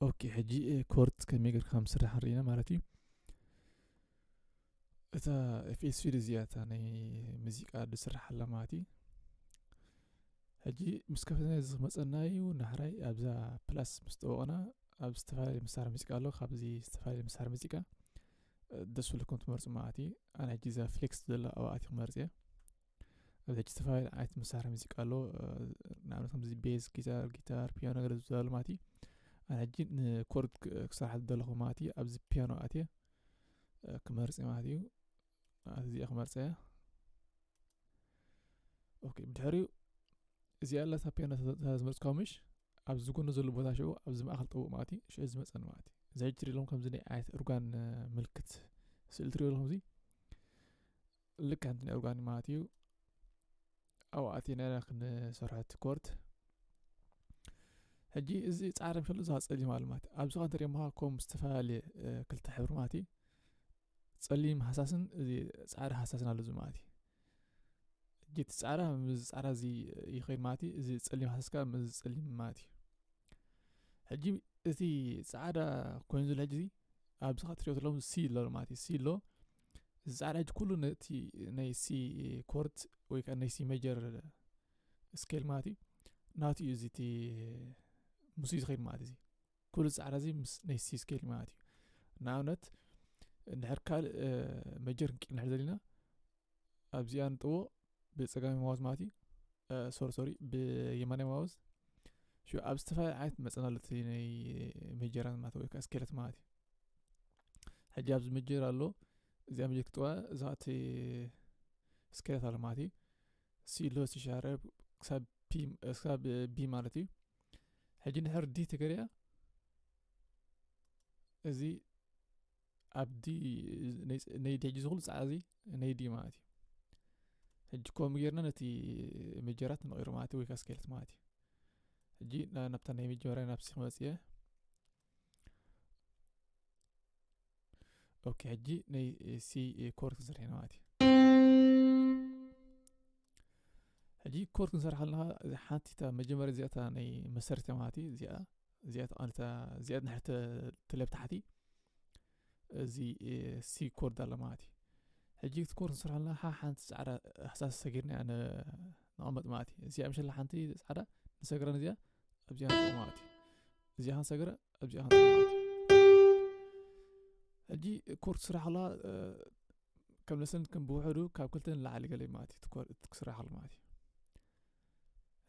ኦኬ፣ ሕጂ ኮርድ ከመይ ጌርካ ከም ዝስራሕ ንርኢና ማለት እዩ። እታ ኤፍ ኤስ ፊድ እዚኣ እታ ናይ ሙዚቃ ዝስራሕ ኣላ ማለት እዩ። ሕጂ ምስ ከፈትና እዚ ክመፀና እዩ። ናሕራይ ኣብዛ ፕላስ ምስ ጠወቕና ኣብ ዝተፈላለዩ መሳርሒ ሙዚቃ ኣሎ። ካብዚ ዝተፈላለዩ መሳርሒ ሙዚቃ ደስ ዝብለኩም ትመርፁ ማለት እዩ። ኣነ ሕጂ እዛ ፍሌክስ ዘላ ኣብኣ ኣትየ ክመርፅ እየ። ኣብ ሕጂ ዝተፈላለዩ ዓይነት መሳርሒ ሙዚቃ ኣሎ። ንኣብነት ከምዚ ቤዝ፣ ጊታር፣ ጊታር፣ ፒያኖ ገለ ዝበሉ ማለት እዩ። ኣነ ሕጂ ንኮርድ ክሰርሓ ዝደለኹ ማለት እዩ። ኣብዚ ፒያኖ ኣትየ ክመርፅ ማለት እዩ። እዚኣ ክመርፀ እያ። ኦኬ፣ ብድሕሪኡ እዚኣ ኣላ እታ ፒያኖ ዝመርፅካ ምሽ ኣብዚ ጎኑ ዘሎ ቦታ ሽዑ ኣብዚ ማእኸል ጠውቕ ማለት እዩ። ሽዑ ዝመፀኒ ማለት እዩ። እዚ ሕጂ ትሪእሎም ከምዚ ናይ ዓይነት እርጋን ምልክት ስእሊ ትሪእዮ ኣለኹም። እዚ ልክ ሓንቲ ናይ እርጋን ማለት እዩ። ኣብኡ ኣቲና ኢና ክንሰርሖ እቲ ኮርድ። ሕጂ እዚ ፃዕዳ ምሸሉ እዛ ፀሊም ኣሎ ማለት እዩ። ኣብዚ ኸ እንተሪኦምኻ ከም ዝተፈላለየ ክልተ ሕብሪ ማለት እዩ። ፀሊም ሃሳስን እዚ ፃዕዳ ሃሳስን ኣሎ እዚ ማለት እዩ። ሕጂ እቲ ፃዕዳ ምስ ፃዕዳ እዚ ይኸይድ ማለት እዩ። እዚ ፀሊም ሃሳስ ከዓ ምስ ፀሊም ማለት እዩ። ሕጂ እቲ ፃዕዳ ኮይኑ ዘሎ ሕጂ እዚ ኣብዚ ኸዓ ትሪኦ ዘለኹም ሲ ኣሎ ማለት እዩ። ሲ ኣሎ። እዚ ፃዕዳ ሕጂ ኩሉ ነቲ ናይ ሲ ኮርድ ወይ ከዓ ናይ ሲ ሜጀር ስኬል ማለት እዩ ናቱ እዩ። እዚ እቲ ምስ ዝኸይድ ማለት እዩ። ኩሉ ፃዕዳ እዚ ምስ ናይ ሲ ስኬል ማለት እዩ። ንኣብነት እንድሕር ካልእ ሜጀር ክንቅይር እንድሕር ዘለና ኣብዚኣ ንጥዎ ብፀጋሚ ማውዝ ማለት እዩ። ሶሪ ሶሪ፣ ብየማናይ ማውዝ። ሽዑ ኣብ ዝተፈላለዩ ዓይነት መፀና ኣሎ እቲ ናይ ሜጀራት ማለት ወይ ከዓ ስኬላት ማለት እዩ። ሕጂ ኣብዚ ሜጀር ኣሎ። እዚኣ ሜጀር ክጥዋ እዛ እቲ ስኬላት ኣሎ ማለት እዩ። ሲ ኣሎ፣ ሲ ሻርፕ ክሳብ ቢ ማለት እዩ። ሕጂ እንድሕር ዲ ተገሪያ እዚ ኣብ ዲ ናይ ዲ ሕጂ ዝኹሉ ፃዕዳ እዚ ናይ ዲ ማለት እዩ። ሕጂ ከምኡ ጌርና ነቲ ሜጀራት ንቐይሮ ማለት እዩ፣ ወይ ከዓ ስኬላት ማለት እዩ። ሕጂ ናብታ ናይ መጀመርያ ናብ ሲ ክመፅእ እየ። ኦኬ፣ ሕጂ ናይ ሲ ኮርድ ክንሰርሕ ኢና ማለት እዩ። ሕጂ ኮርድ ክንሰርሕ ኣለና። ሓንቲ እታ መጀመርያ እዚኣታ ናይ መሰርተ ማለት እዩ። እዚኣ እዚኣ ተቐንታ እዚኣ ድሕር ተለብ ታሕቲ እዚ ሲ ኮርድ ኣለ ማለት እዩ። ሕጂ እቲ ኮርድ ንሰርሖ ኣለና ሓ ሓንቲ ፃዕዳ ሃሳስ ሰጊርና ንቐመጥ ማለት እዩ። እዚኣ ምሸላ ሓንቲ ፃዕዳ ንሰግረን እዚኣ ኣብዚኣ ንጥቕ ማለት እዩ። እዚኣ ክንሰግረ ኣብዚኣ ክንጥቕ ማለት እዩ። ሕጂ ኮርድ ስራሕ ከላ ከም ለሰን ከም ብውሕዱ ካብ ክልተ ንላዕሊ ገለ ማለት እዩ። እቲ ኮርድ ክስራሕ ከሎ ማለት እዩ።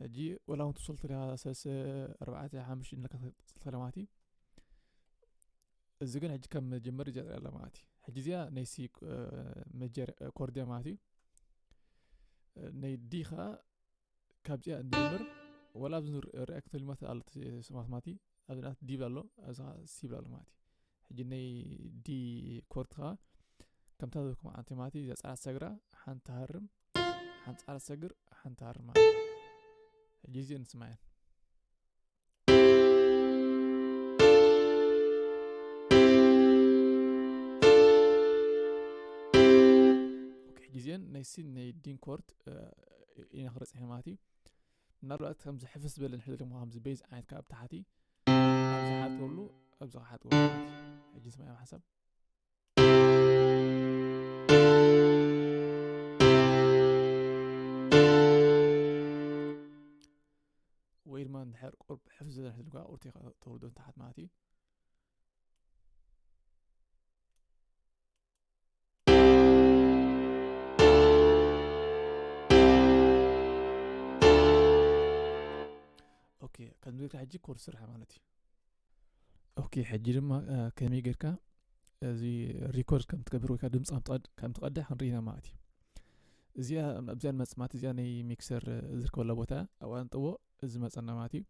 ሕጂ ወላ እውን ትወስል ተለካ ሰለስተ ኣርባዕተ ሓሙሽተ ኢልካ ትወስል ተለ ማለት እዩ። እዚ ግን ሕጂ ከም መጀመሪ እዚኣ ጥራይ ኣላ ማለት እዩ። ሕጂ እዚኣ ናይ ሲ መጀር ኮርድያ ማለት እዩ። ናይ ዲ ከዓ ካብዚኣ እንድምር ወላ ኣብዚ ሪኣክት ልማት ኣሎ ስማት ማለት እዩ። ኣብዚ ናት ዲ ብላ ኣሎ፣ ኣብዚ ሲ ብላ ኣሎ ማለት እዩ። ሕጂ ናይ ዲ ኮርድ ከዓ ከምታ ዘኩም ዓንቲ ማለት እዩ። እዛ ፃዕዳ ሰግራ ሓንቲ ሃርም ሓንቲ ፃዕዳ ሰግር ሓንቲ ሃርም ማለት እዩ። ሕጂ እዚ እንስማየን ኦኬ፣ ሕጂ እዚአን ናይ ሲን ናይ ዲን ኮርድ ኢና ክረፅሐ ማለት እዩ። ምናልባት ከምዚ ሕፍስ ዝበለ ንሕደል እሞ ከምዚ ቤዝ ዓይነት ካብ ታሕቲ ኣብዚ ሓጥወሉ ኣብዚ ክሓጥወሉ ማለት እዩ። ሕጂ ስማይ ሓሳብ ወይ ድማ እንድሕር ቁርብ ሕፍስ ዝበለ ንሕደል ቁርቲ ተወርዶ ንታሓት ማለት እዩ። ኦኬ፣ ከምዚ ጌርካ ሕጂ ኮርድ ስራሕ ማለት እዩ። ኦኬ፣ ሕጂ ድማ ከመይ ጌርካ እዚ ሪኮርድ ከም ትገብር ወይ ከዓ ድምፂ ከም ትቐድሕ ክንርኢና ማለት እዩ። እዚኣ ኣብዚኣ ንመፅእ ማለት እዚኣ ናይ ሚክሰር ዝርከበላ ቦታ ኣብኣ ንጠዎ እዚ መፀና ማለት እዩ።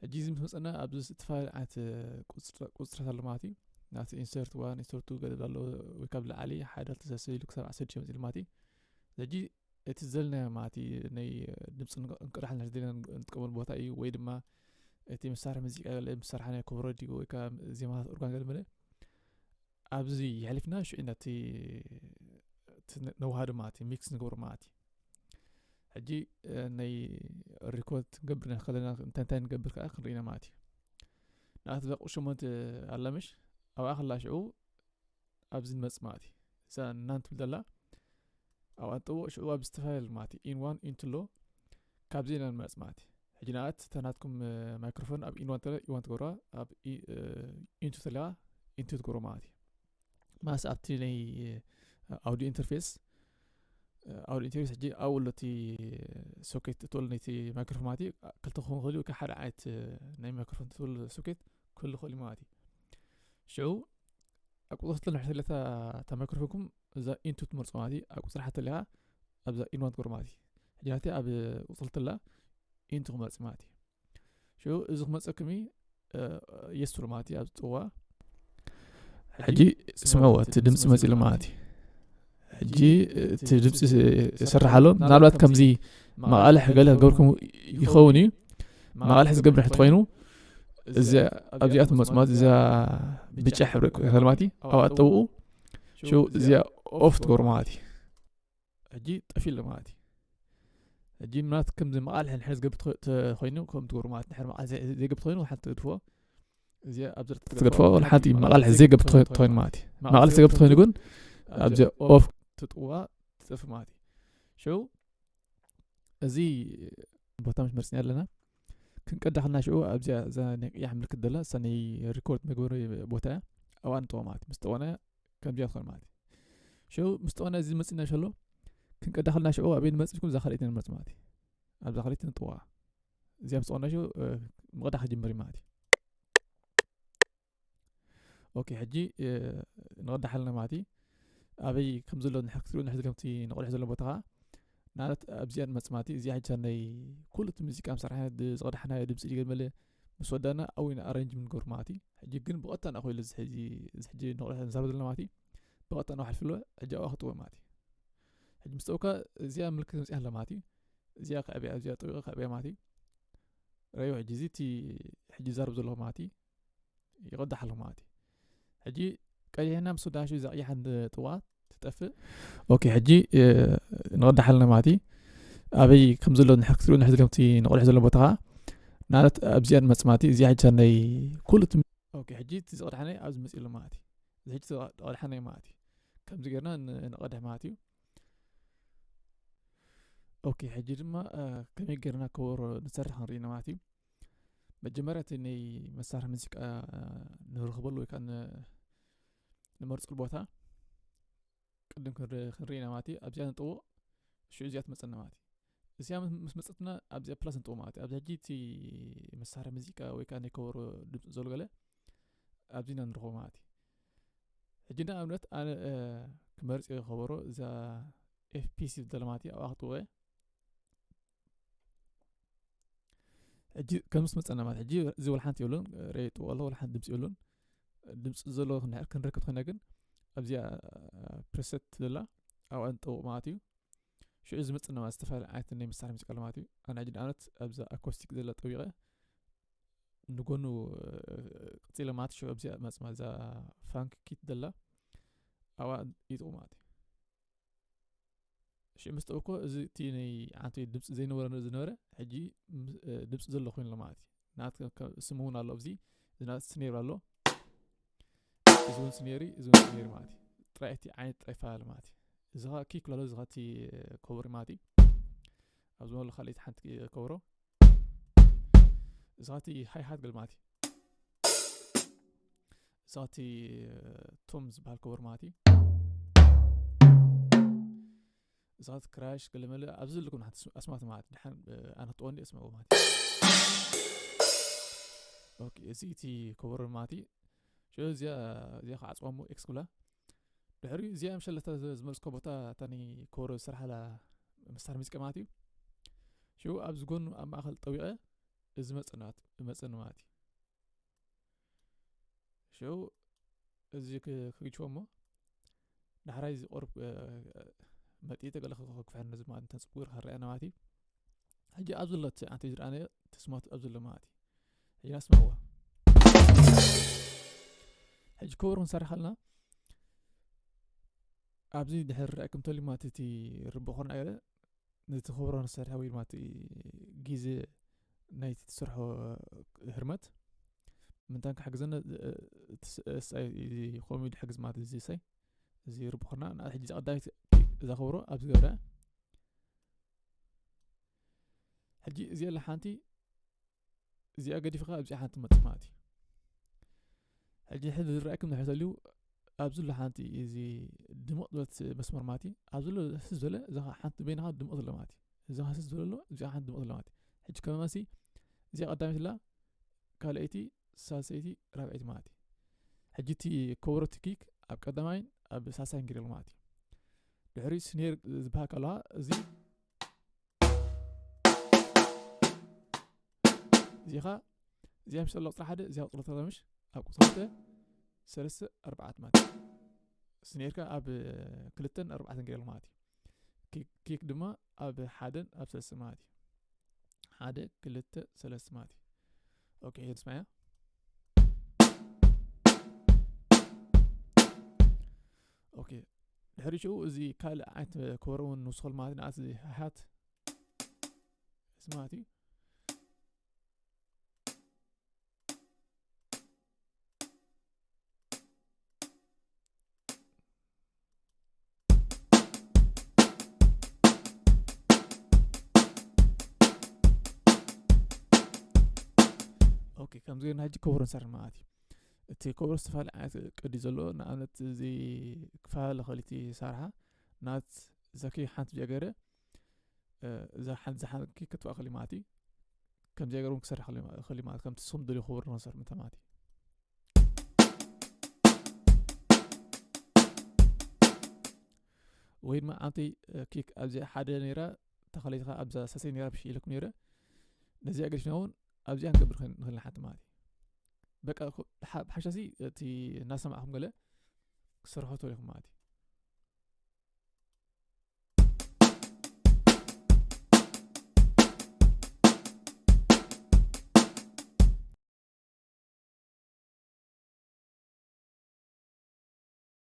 ሕጂ እዚ ምስ መፀና ኣብዚ ዝተፈላለዩ ዓይነት ቁፅርታት ኣሎ ማለት እዩ። ናብቲ ኢንሰርት ዋን ኢንሰርት ቱ ገለ ኣሎ ወይ ካብ ላዕሊ ሓደ ክልተ ሰለስተ ኢሉ ክሳብ ዓሰርተ ሽዱሽተ መፅእ ማለት እዩ። ሕጂ እቲ ዘለና ማለት እዩ ናይ ድምፂ እንቅዳሕ ንሕደልና ንጥቀመሉ ቦታ እዩ። ወይ ድማ እቲ መሳርሒ ሙዚቃ ገለ መሳርሒ ናይ ኮቦሮ ድዩ ወይ ከዓ ዜማታት ኦርጋን ገለ መለ ኣብዚ የሕሊፍና ሽዑ ነቲ ነዋሃዶ ማለት እዩ፣ ሚክስ ንገብሮ ማለት እዩ። ሕጂ ናይ ሪኮርድ ክንገብር ከለና እንታይ እንታይ ንገብር ከዓ ክንርኢና ማለት እዩ። ንኣት እዛ ቁጥሪ ሸሞንተ ኣላምሽ ኣብኣ ከላ ሽዑ ኣብዚ ንመጽእ ማለት እዩ። እዛ እናን ትብል ዘላ ኣብኣ ንጠውቕ ሽዑ ኣብ ዝተፈላለዩ ማለት እዩ። ኢን ዋን ኢንቱ ኣሎ ካብዚ ኢና ንመጽእ ማለት እዩ። ሕጂ ንኣት ተናትኩም ማይክሮፎን ኣብ ኢን ዋን ተለ ኢን ዋን ትገብርዋ ኣብ ኢንቱ ተለዋ ኢንቱ ትገብሮ ማለት እዩ። ማስ ኣብቲ ናይ ኣውዲዮ ኢንተርፌስ ኣውዲዮ ኢንተርፌስ ሕጂ ኣብኡ ኣሎ እቲ ሶኬት እትወል ናይቲ ማይክሮፎን ማለት እዩ። ክልተ ክኸውን ክእል እዩ። ሓደ ዓይነት ናይ ማይክሮፎን ትብል ሶኬት ክህሉ ክእል እዩ ማለት እዩ። ሽዑ ኣብ ቁፅሪ ክልተ ንሕተለታ እታ ማይክሮፎንኩም እዛ ኢንቱ ትመርፁ ማለት እዩ። ኣብ ቁፅሪ ሓተለካ ኣብዛ ኢንዋን ትገብሩ ማለት እዩ። ሕጂ ናቲ ኣብ ቁፅሪ ክልተ ኢንቱ ክመርፅ ማለት እዩ። ሽዑ እዚ ክመፀኩም የስሉ ማለት እዩ። ኣብ ፅዋ ሕጂ ስምዕዎ እቲ ድምፂ መፂሉ ማለት እዩ። ሕጂ እቲ ድምፂ ይስራሕ ኣሎ። ምናልባት ከምዚ መቓልሕ ገለ ክገብርኩም ይኸውን እዩ። መቓልሕ ዝገብር እንተኾይኑ እዚ ኣብዚኣ ትመፁ ማለት እዚኣ ብጫ ሕብሪ ክተልማቲ ኣብኣ ጠውኡ ሽው እዚኣ ኦፍ ትገብሩ ማለት እዩ። ሕጂ ጠፊሉ ማለት እዩ። ሕጂ ምናት ከምዚ መቓልሕ ንሕር ዝገብር ተኾይኑ ከም ትገብሩ ማለት ንሕር መቓልሕ ዘይገብር ተኾይኑ ሓንቲ ትገድፎ እዚኣ ኣብ ዘርት ትገድፎ ሓንቲ መቓልሕ ዘይገብር ተኾይኑ ማለት እዩ። መቓልሕ ዘይገብር ተኾይኑ ግን ኣብዚ ኦፍ ትጥዋ ትጠፊ ማለት እዩ። ሽው እዚ ቦታ ምስ መርፅና ኣለና ክንቀዳኽልና ሽዑ ኣብዚኣ እዛ ናይ ቅያሕ ምልክት ዘላ እሳ ናይ ሪኮርድ መግበሪ ቦታ እያ። ኣብኣ ንጠወ ማለት ምስ ጠወና ከምዚኣ ትኾን ማለት እዩ። ሽዑ ምስ ጠወና እዚ መፅና ሸሎ ክንቀዳኽልና ሽዑ ኣበይ ንመፅልኩም እዛ ካልኣይቲ ንመርፅ ማለት እዩ። ኣብዛ ካልኣይቲ ንጠዋ እዚኣ ምስ ጠወና ሽዑ ምቕዳሕ ክጅምር እዩ ማለት እዩ። ኦኬ ሕጂ ንቕዳሕ ኣለና ማለት እዩ። ኣበይ ከም ዘሎ ንሕር ክትሪኡ ንሕዚ ከምቲ ንቕድሕ ዘሎ ቦታ ኸዓ ንኣብነት ኣብዚኣ ንመጽእ ማለት እዩ። እዚኣ ሕጂ ናይ ኩሉ እቲ ሙዚቃ ምሰርሐ ዝቕዳሕናዮ ድምፂ ዲገመለ ምስ ወዳና ኣዊና ኣረንጅ ምንገሩ ማለት እዩ። ሕጂ ግን ብቐጥታ ንኣኸሉ እዚ ሕጂ ንቕድሕ ንዛረብ ዘለና ማለት እዩ። ብቐጥታ ንባሕልፍሎ ሕጂ ኣብኣ ክጥወ ማለት እዩ። ሕጂ ምስ ጠውካ እዚኣ ምልክት መፅያ ኣለ ማለት እዩ። እዚኣ ክዕብያ እዚኣ ጠዊቐ ክዕብያ ማለት እዩ። ረዮ ሕጂ እዚ እቲ ሕጂ ዛርብ ዘለኹ ማለት እዩ። ይቕዳሕ ኣለኹ ማለት እዩ። ሕጂ ቀይሕና ምስ ወዳና ሽዑ እዛ ቅያሕ ጥዋ ትጠፍእ። ኦኬ ሕጂ ንቕዳሕ ኣለና ማለት እዩ። ኣበይ ከም ዘሎ ንሕር ክትሪኡ ንሕዚ ከምቲ ንቕድሕ ዘሎ ቦታ ኸዓ ንኣብነት ኣብዚኣ ንመጽእ ማለት እዩ። እዚኣ ሕጂ ናይ ኩሉ እቲ ኦኬ ሕጂ እቲ ዝቕዳሕናይ ኣብዚ መፅእ ኣሎ ማለት እዩ። እዚ ሕጂ ዝቕዳሕናይ ማለት እዩ። ከምዚ ጌርና ንቐድሕ ማለት እዩ። ኦኬ ሕጂ ድማ ከመይ ጌርና ከበሮ ንሰርሕ ክንርኢ ኢና ማለት እዩ። መጀመርያ እቲ ናይ መሳርሒ ሙዚቃ ንረኽበሉ ወይ ከዓ ንመርፀሉ ቦታ ቅድም ክንርኢ ኢና ማለት እዩ። ኣብዚኣ ንጥውቕ ሽዑ እዚኣ ትመፀና ማለት እዩ። እዚኣ ምስ መፀትና ኣብዚኣ ፕላስ ንጥውቕ ማለት እዩ። ኣብዚ ሕጂ እቲ መሳርሒ ሙዚቃ ወይ ከዓ ናይ ከበሮ ድምፂ ዘሎ ገለ ኣብዚ ኢና ንረኽቦ ማለት እዩ። ሕጂ ንኣብነት ኣነ ክመርፅ እየ ከበሮ እዛ ኤፍፒሲ ዝበለ ማለት እዩ። ኣብኣ ክጥውቕ እየ። ሕጂ ከም ምስ መፀና ማለት ሕጂ እዚ ወላ ሓንቲ የብሉን። ሬ ጥወሎ ወላ ሓንቲ ድምፂ የብሉን። ድምፂ ዘሎ ክንድሕር ክንረክብ ኮይና ግን ኣብዚኣ ፕሪሰት ዘላ ኣብኣ ንጠውቕ ማለት እዩ። ሽዑ ዝመፅና ማለት ዝተፈላለዩ ዓይነት ናይ መሳርሒ ሙዚቃ ኣሎ ማለት እዩ። ኣነ ሕጂ ንኣብነት ኣብዛ ኣኮስቲክ ዘላ ጠዊቐ ንጎኑ ቅፂለ ማለት ሽዑ ኣብዚኣ መፅማ እዛ ፋንክ ኪት ዘላ ኣብኣ ይጥቁ ማለት እዩ። ሽዑ ምስ ጠውኮ እዚ እቲ ናይ ዓንተ ድምፂ ዘይነበረ ዝነበረ ሕጂ ድምፂ ዘሎ ኮይኑ ኣሎ ማለት እዩ። ናት ስሙ እውን ኣሎ ኣብዚ እዚ ናት ስኔር ኣሎ እዚ እውን ስኔሪ እዚ እውን ስኔሪ ማለት እዩ። ጥራይ እቲ ዓይነት ጥራይ ፈላለ ማለት እዩ። እዚ ኸ ኪክ ኣሎ እዚ ኸ እቲ ከበሮ ማለት እዩ። ኣብዚ መሉ ካልኣይቲ ሓንቲ ከበሮ እዚ ኸ እቲ ሃይ ሃት ገል ማለት እዩ። እዚ ኸ እቲ ቶም ዝበሃል ከበሮ ማለት እዩ። እዚ ኸ እቲ ክራሽ ገለመለ ኣብዚ ዘለኩም ሓንቲ ኣስማት ማለት ድሓን ኣነ ክትጠወኒ እስምዕዎ ማለት እዩ። ኦኬ እዚ እቲ ከበሮ ማለት እዩ። ሽዑ እዚኣ እዚኣ ከዓ ኣፅዋሞ ኤክስ ክብላ ድሕሪ እዚኣ ምሸለታ ዝመልስኮ ቦታ እታ ናይ ከበሮ ዝሰርሓላ መሳርሒ ሙዚቃ ማለት እዩ። ሽዑ ኣብዚ ጎኑ ኣብ ማእኸል ጠዊቐ እዚ መፀናት መፀኒ ማለት እዩ። ሽዑ እዚ ክግችዎ እሞ ዳሕራይ እዚ ቆርብ መጢጠ ገለ ክክፍሐን ነዚ ማለት እንተን ፅቡቅ ገይርካ ረኣየና ማለት እዩ። ሕጂ ኣብ ዘሎ እቲ ኣንተ ዝረኣነ ተስማቱ ኣብ ዘሎ ማለት እዩ። ሕጂ ናስማዋ ሕጂ ከበሮ ክንሰርሕ ከለና ኣብዚ ድሕር ርኣይ ክምተሉ ማለት እቲ ርብኾን ኣየለ ነቲ ከበሮ ንሰርሐ ወይ ድማ እቲ ግዜ ናይቲ ትሰርሖ ህርመት ምንታን ክሕግዘና፣ እ፣ እቲ ስ-፣ እ፣ ሳይ፣ እዚ ኮሚዲ ሕግዝ ማለት እዚ ሳይ፣ እዚ ርብኹና፣ ንኣ ሕጂ ቀዳሚት እዛ ከብሮ ኣብዚ ገብረ። ሕጂ እዚኣ ኣላ ሓንቲ፣ እዚኣ ገዲፍኻ ኣብዚኣ ሓንቲ መጽእ ማለት እዩ። ሕጂ ሕዚ ዝረኣየኩም ንሕሰልዩ፣ ኣብዚ ዘሎ ሓንቲ እዚ ድምቕ ዝበለት መስመር ማለት እዩ። ኣብዚ ዘሎ ህስ ዝበለ፣ እዛ ሓንቲ በይንኻ ድምቕ ዘሎ ማለት እዩ። እዛ ህስ ዝበለ ኣሎ፣ እዚኣ ሓንቲ ድምቕ ዘሎ ማለት እዩ። ሕጂ ከመማሲ እዚኣ ቀዳመይቲ ኣላ፣ ካልኣይቲ፣ ሳልሰይቲ፣ ራብዐይቲ ማለት እዩ። ሕጂ እቲ ከበሮ እቲ ኪክ ኣብ ቀዳማይን ኣብ ሳልሳይን ገይረሉ ማለት እዩ። ድሕሪ ስኔር ዝበሃል ከለዋ እዚ እዚኻ እዚኣ ምስ ኣለቕ ጽራ ሓደ እዚኣ ቁጽሪ ተለምሽ ኣብ ቁጽሪ ክልተ ሰለስተ ኣርባዓት ማለት እዩ። ስኔርካ ኣብ ክልተን ኣርባዕተን ገይረሉ ማለት እዩ። ኪክ፣ ኪክ ድማ ኣብ ሓደን ኣብ ሰለስተ ማለት እዩ። ሓደ ክልተ ሰለስተ ማለት እዩ። ኦኬ፣ ይሄ ትስማያ። ኦኬ፣ ድሕሪ ሽኡ እዚ ካልእ ዓይነት ከበሮ እውን ንውስኸሉ ማለት እዩ። ንኣት እዚ ሃት እዚ ማለት እዩ። ኦኬ፣ ከምዚ ጌርና ሕጂ ከበሮ ንሰርሕ ማለት እዩ። እቲ ከበሮ ዝተፈላለዩ ዓይነት ቅዲ ዘለዎ፣ ንኣብነት እዚ ክፋለ ክልቲ ሳርሓ ናት ዘኪ ሓንቲ ጀገረ፣ እ፣ እዛ ሓንቲ፣ እዛ ሓንቲ ክትፋእ ክሊ ማለት እዩ። ከምዚ ጌሩ ክሰርሕ ክሊ፣ ክሊ ማለት ከምቲ ስኹም ደልዩ ክቡር ንኽሰርሕ ምተ ማለት እዩ። ወይ ድማ ኣንቲ፣ እ፣ ኪክ ኣብዚኣ ሓደ ነይራ፣ ተኸለይትኻ ኣብዛ ሰሰይ ነይራ ብሽ ኢለኩም ነይረ። ነዚኣ ገዲፍና እውን ኣብዚኣ ክንገብር ንኽእል፣ ንኽእል ሓንቲ ማለት እዩ። በቃ፣ ኩ-፣ ብሓ-፣ ብሓሻሲ እቲ እናሰማዕኹም ገለ ክሰርሖ ትኽእሉ ኢኹም ማለት እዩ።